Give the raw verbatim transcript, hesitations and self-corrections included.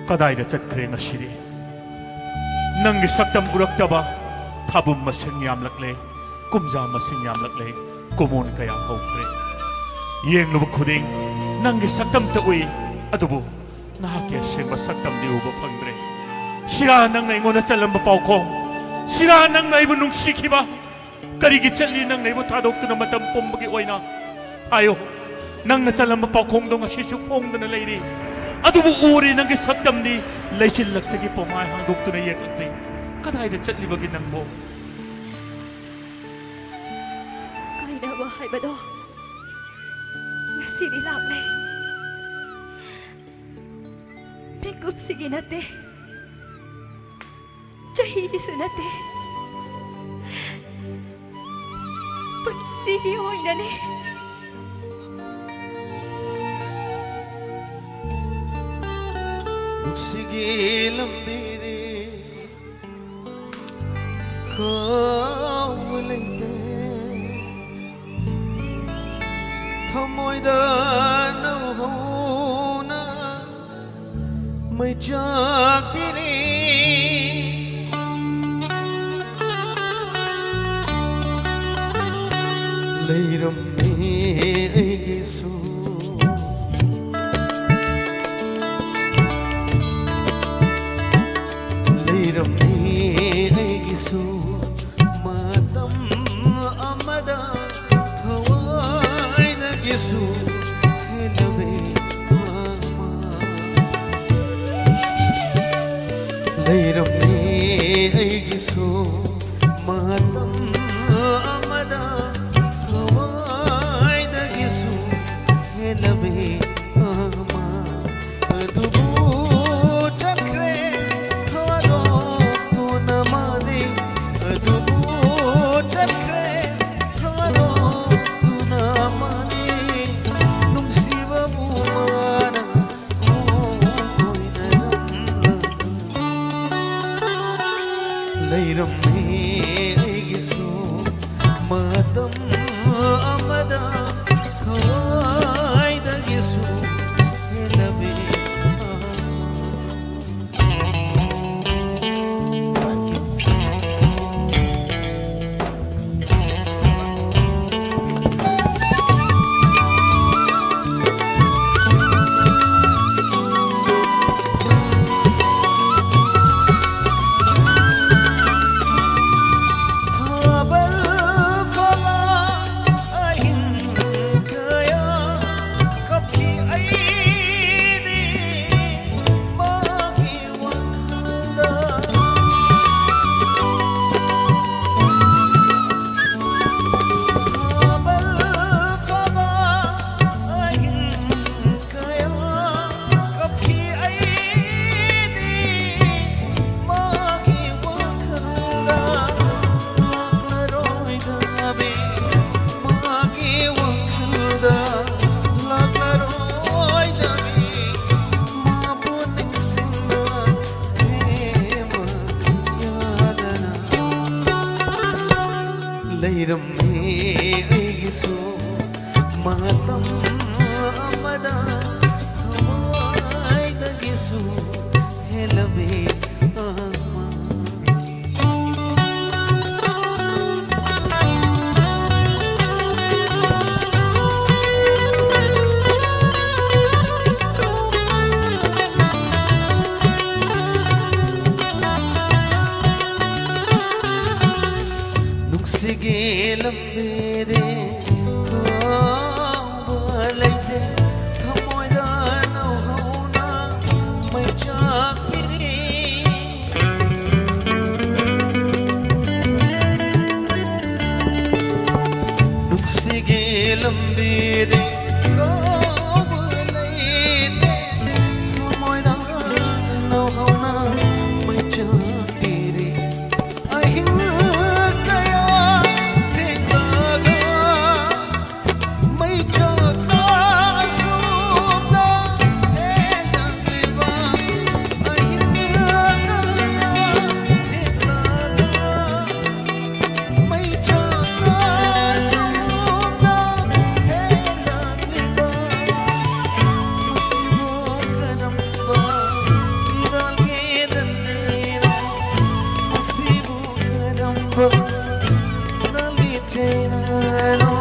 ꯀꯗꯥꯏꯗ ꯆꯠꯈ꯭ꯔꯦ ꯉꯁꯤꯗꯤ? ꯅꯪꯒꯤ ꯁꯛꯇꯝ ꯎꯔꯛꯇꯕ ꯊꯥꯕꯨꯝ ꯃꯁꯤꯡ ꯌꯥꯝꯂꯛꯂꯦ, ꯀꯨꯝꯖꯥ ꯃꯁꯤꯡ ꯌꯥꯝꯂꯛꯂꯦ, ꯀꯨꯃꯣꯟ ꯀꯌꯥ ꯍꯧꯈ꯭ꯔꯦ꯫ ꯌꯦꯡꯂꯨꯕ ꯈꯨꯗꯤꯡ ꯅꯪꯒꯤ ꯁꯛꯇꯝꯇ ꯎꯏ, ꯑꯗꯨꯕꯨ ꯅꯍꯥꯛꯀꯤ ꯑꯁꯦꯡꯕ ꯁꯛꯇꯝꯗꯤ ꯎꯕ ꯐꯪꯗ꯭ꯔꯦ꯫ ꯁꯤꯔꯥ ꯅꯪꯅ ꯑꯩꯉꯣꯟꯗ ꯆꯜꯂꯝꯕ ꯄꯥꯎꯈꯣꯡ? ꯁꯤꯔꯥ ꯅꯪꯅ ꯑꯩꯕꯨ ꯅꯨꯡꯁꯤꯈꯤꯕ? ꯀꯔꯤꯒꯤ ꯆꯠꯂꯤ ꯅꯪꯅ ꯑꯩꯕꯨ ꯊꯥꯗꯣꯛꯇꯨꯅ ꯃꯇꯝ ꯄꯨꯝꯕꯒꯤ ꯑꯣꯏꯅ? ꯍꯥꯏꯌꯣ, ꯅꯪꯅ ꯆꯜꯂꯝꯕ ꯄꯥꯎꯈꯣꯡꯗꯣ ꯉꯁꯤꯁꯨ ꯐꯣꯡꯗꯅ ꯂꯩꯔꯤ꯫ ꯑꯗꯨꯕꯨ ꯎꯔꯤ ꯅꯪꯒꯤ ꯁꯛꯇꯝꯗꯤ ꯂꯩꯆꯤꯜꯂꯛꯇꯒꯤ ꯄꯣꯃꯥꯏ ꯍꯥꯡꯗꯣꯛꯇꯨꯅ ꯌꯦꯛꯂꯛꯂꯤ꯫ ꯀꯗꯥꯏꯗ ꯆꯠꯂꯤꯕꯒꯦ ꯅꯪꯕꯣ? ꯀꯥꯏꯅꯕ ꯍꯥꯏꯕꯗꯣ ꯉꯁꯤꯗꯤ ꯂꯥꯛꯂꯦ꯫ ꯃꯤꯀꯨꯞꯁꯤꯒꯤ ꯅꯠꯇꯦ, ꯆꯍꯤꯒꯤꯁꯨ ꯅꯠꯇꯦ, ꯄꯨꯟꯁꯤꯒꯤ ꯑꯣꯏꯅꯅꯦ꯫ ꯅꯨꯡꯁꯤꯒꯤ ꯂꯝꯕꯤꯗꯤ ꯀꯥꯎꯕ ꯂꯩꯇꯦ꯫ ꯊꯃꯣꯏꯗ ꯅꯧꯍꯧꯅ ꯃꯩꯆꯥꯛ ꯄꯤꯔꯤ꯫ ꯂꯩꯔꯝꯃꯤ ꯑꯩꯒꯤꯁꯨ, ꯂꯩꯔꯝꯃꯤ ꯑꯩꯒꯤꯁꯨ ꯃꯇꯝ ꯑꯃꯗ ꯊꯋꯥꯏꯗꯒꯤꯁꯨ ꯍꯦꯜꯂꯝꯃꯤ ꯑꯃ꯫ ꯂꯩꯔꯝꯃꯤ ꯑꯩꯒꯤꯁꯨ ꯃꯇꯝ ꯑꯃꯗ ꯊꯋꯥꯏꯗꯒꯤꯁꯨ ꯍꯦꯜꯂꯝꯃꯤ ꯑꯃ꯫ ꯑꯗꯨꯕꯨ ꯆꯠꯈ꯭ꯔꯦ ꯊꯥꯗꯣꯛꯇꯨꯅ ꯃꯥꯗꯤ, ꯑꯗꯨꯕꯨ ꯆꯠꯈ꯭ꯔꯦ ꯊꯥꯗꯣꯛꯇꯨꯅ ꯃꯥꯗꯤ, ꯅꯨꯡꯁꯤꯕꯕꯨ ꯃꯥꯅ ꯈꯣꯏꯅꯔꯝꯂꯗꯨ꯫ ꯂꯩꯔꯝꯃꯤ ꯑꯩꯒꯤꯁꯨ ꯃꯇꯝ ꯑꯃꯗ ꯊꯋꯥꯏꯗꯒꯤ ꯑꯃꯗ ꯊꯃꯣꯏꯗꯒꯤꯁꯨ ꯍꯦꯜꯂꯕꯤ ꯑꯃ꯫ ꯅꯨꯡꯁꯤꯒꯤ ꯂꯝꯕꯤꯗꯤ ꯈꯪꯕ ꯂꯩꯇꯦ, ꯊꯃꯣꯏꯗ ꯅꯧꯍꯧꯅ ꯃꯩ ꯆꯥꯛꯄꯤꯔꯤ꯫ ꯅꯨꯡꯁꯤꯒꯤ ꯂꯝꯕꯤꯗꯤ ꯈꯪꯕ ꯂꯩꯇꯦ, ꯊꯃꯣꯏꯗ ꯅꯧꯍꯧꯅ ꯃꯩ ꯆꯥꯛꯄꯤꯔꯤ꯫ ꯑꯍꯤꯡ ꯀꯌꯥ ꯊꯦꯡꯂꯒ ꯃꯩꯆꯥꯛꯅ ꯑꯁꯨꯝꯅ ꯍꯦꯜꯂꯛꯂꯤꯕ꯫ ꯑꯍꯤꯡ ꯀꯌꯥ ꯊꯦꯡꯂꯒ ꯃꯩꯆꯥꯛꯅ ꯑꯁꯨꯝꯅ ꯍꯦꯜꯂꯛꯂꯤꯕ꯫ ꯃꯁꯤꯕꯨ ꯀꯔꯝꯕ ꯐꯤꯔꯥꯜꯒꯤ ꯗꯟꯗꯤꯅꯣ? ꯃꯁꯤꯕꯨ ꯀꯔꯝꯕ ꯐꯤꯔꯥꯜꯒꯤ ꯆꯩꯅꯥꯅꯣ?